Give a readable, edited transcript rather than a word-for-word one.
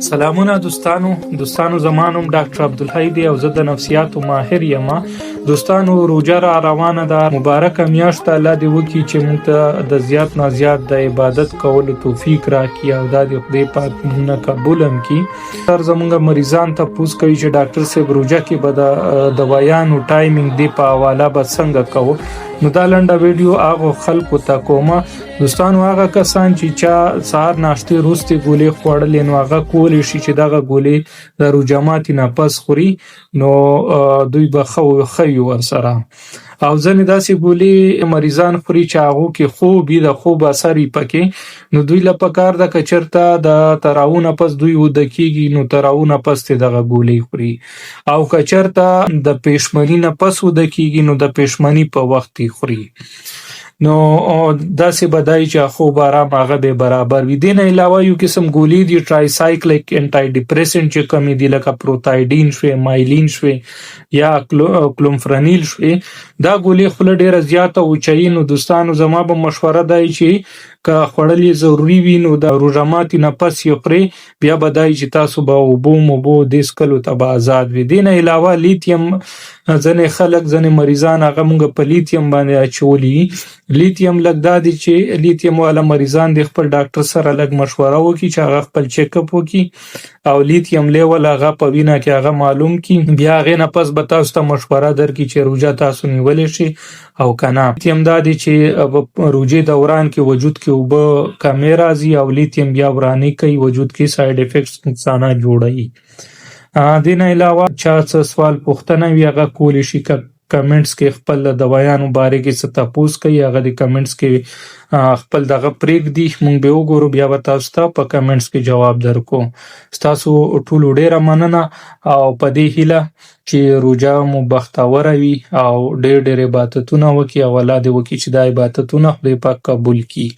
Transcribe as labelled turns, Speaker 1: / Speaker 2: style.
Speaker 1: سلامونه دوستانو. دوستانو، زما نوم ډاکټر عبدالحی دی او زه د نفسیاتو ماهر یم. دوستانو، روژه را روانه ده، مبارکه میاشت. الله دې وکړي چې موږ ته د زیات نه زیات د عبادت کولو توفیق راکړي او دا دې خدای پاک موږ نه قبول هم کړي. تر زمونږ مریضان تپوس کوي چې ډاکټر صاحب، روژه کې به د دوایانو timing دی په حواله به څنګه کوو؟ نو دا لنډه ویډیو هغه خلکو ته کومه. دوستانو، هغه کسان چې چا سهار ناشتې وروستې ګولې خوړلې، نو هغه کولی شي چې دغه ګولې د روژه ماتي نه پس خوري، نو دوی به ښه وي ورسره. او ځینې داسې ګولې مریضان خوري چې هغو کې خوب وي، د خوب اثر وي پکې، نو دوی له پکار ده که چېرته د تراوو نه پس دوی اوده کېږي، نو تراوو نه پس دې دغه ګولۍ خوري، او که چېرته د پېشمني نه پس اوده کېږي، نو د پېشمني په وخت یې خوري. نو داسې به دای چې خوب آرام هغه به برابر وي. دې نه علاوه یو قسم ګولې دي، tricyclic antidepressant چې کومې دي، لکه پروتایډین شوې، مایلین شوې یا کلومفرنیل شوې، دا ګولې خوله ډیره زیاته اوچوي. نو دوستانو، زما به مشوره دی چې که خوړل یې ضروري وي، نو د روژه ماتي نه پس یې خورئ. بیا به دای چې تاسو به اوبو موبو دې څکلو ته به ازاد وي. دې نه علاوه لیتیم، ځینې خلک، ځینې مریضان هغه مونږ په لیتیم باندې اچولي. لیتیم لږ دا دی چې لیتیم والا مریضان د خپل ډاکټر سره لږ مشوره وکړي چې هغه خپل check up وکړي او لیتیم level هغه په وینه کې هغه معلوم کړي. بیا هغې نه پس به تاسو ته مشوره درکړي چې روژه تاسو نیولی شئ او که نه. لیتیم دا دی چې روژې دوران کې وجود کې اوبه کمې راځي او لیتیم بیا ورانی کوي، وجود کې side effects، نقصانات جوړوي. دې نه علاوه چا څه سوال پوښتنه وي، هغه کولی شي که comments کې خپل د دوایانو باره کې څه تپوس کوي، هغه د comments کې خپل دغه پرېږدي، مونږ به وګورو، بیا به تاسو ته په comments کې جواب درکو. ستاسو ټولو ډیره مننه او په دې هیله چې روژه مو بختوره وي او ډېر ډېر عبادتونه وکړي او الله دې وکړي چې دا عبادتونه خدای پاک قبول کړي.